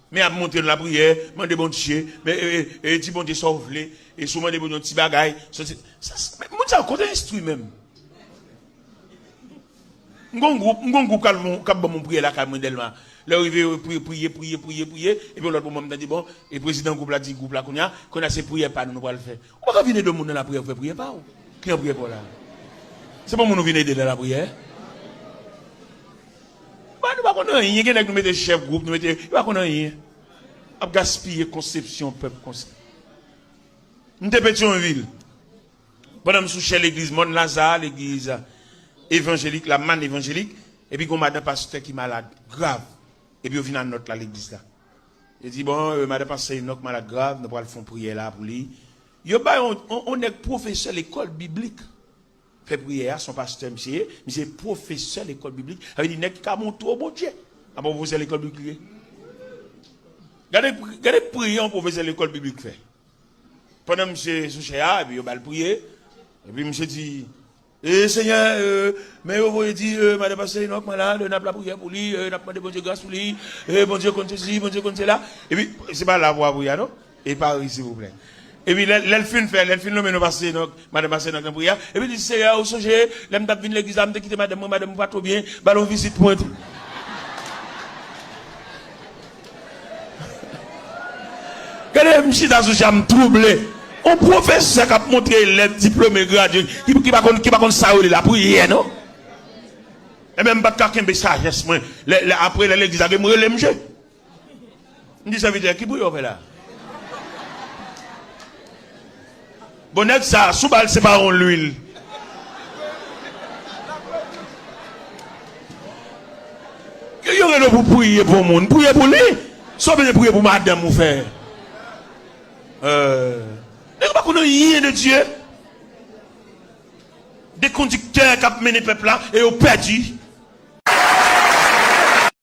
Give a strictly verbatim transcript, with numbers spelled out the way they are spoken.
Men ap montre nou lapriyè, mande Bondye, men, e, e, e, di Bondye sa w vle, e si w mande Bondye yon ti bagay, sa, sa, sa, men moun sa yo kote enstwi menm? M gon gwoup, m gon gwoup k ap, k ap ban m yon priyè lakay mwen Dèlma. Lè yo rive, yo priye, priye, priye, priye, priye, epi yon lòt moman m tande, bon, e prezidan gwoup la di gwoup la kounye a, kounye a se priyè pa nou nou pral fè. Ou pa ka vin ede moun nan lapriyè pou fè priyè pa w. Ki nan priyè pa w la? Se pa moun ou vin ede nan lapriyè? Ba, nou pa konn anyen, gen nèg nou mete chèf gwoup, nou mete, yo pa konn anyen. Ap gaspiye konsepsyon pèp konsa. M te Petyonvil. Pandan m sou chè legliz Mòn Laza, legliz evanjelik, la, Man evanjelik, epi gon madan pastè ki malad, grav. Epi yo vin a nòt la legliz la. Yo di, bon, euh, madan pastè Enòk malad grav, nou pral fè yon priyè la pou li. Yo bay yon, yon, yon nèg pwofesè lekòl biblik fè priyè a, se yon pastè misye ye, misye pwofesè lekòl biblik, sa vle di nèg ki ka montre w Bondye. A bon pwofesè lekòl biblik li ye? Gade, gade priyè yon pwofesè lekòl biblik fè. Pandan misye sou chè a, epi yo ba l priye, epi misye di, e Senyè, euh, men yo voye di, euh, madan pastè Enòk malad, n ap lapriyè pou li, euh, n ap mande Bondye gras pou li, e Bondye konn sesi, Bondye konn sela. Epi, se pa la pou w ap priye a non. E Pari, silvouplè. Epi lè, lè l fin fè, lè l fin lonmen non pastè Enòk, madan pastè Enòk nan priyè, epi li di, Seyè, ou sonje, lè m t ap vin legliz la, m te kite madanm mwen, madanm mwen pa twò byen, ba l yon vizit pou mwen tou. Gade, m chita sou chè a, m twouble. Yon pwofesè k ap montre elèv diplome, gradye, ki, ki pa konn, ki pa konn sa yo rele lapriyè non. Ebyen, m pa t ka kenbe sajès mwen. Lè, lè, apre, lè legliz lage, m rele misye. M di sèvitè, ki priyè w fè la? Bon, nèg sa, si w ba l se pa yon lwil. Yo, yo rele w pou priye pou yon moun. Priye pou li. Sa w bezwen priye pou madanm ou fè. Euh, nèg yo pa konn anyen de Dye. De kondiktè k ap mennen pèp la e yo pèdi.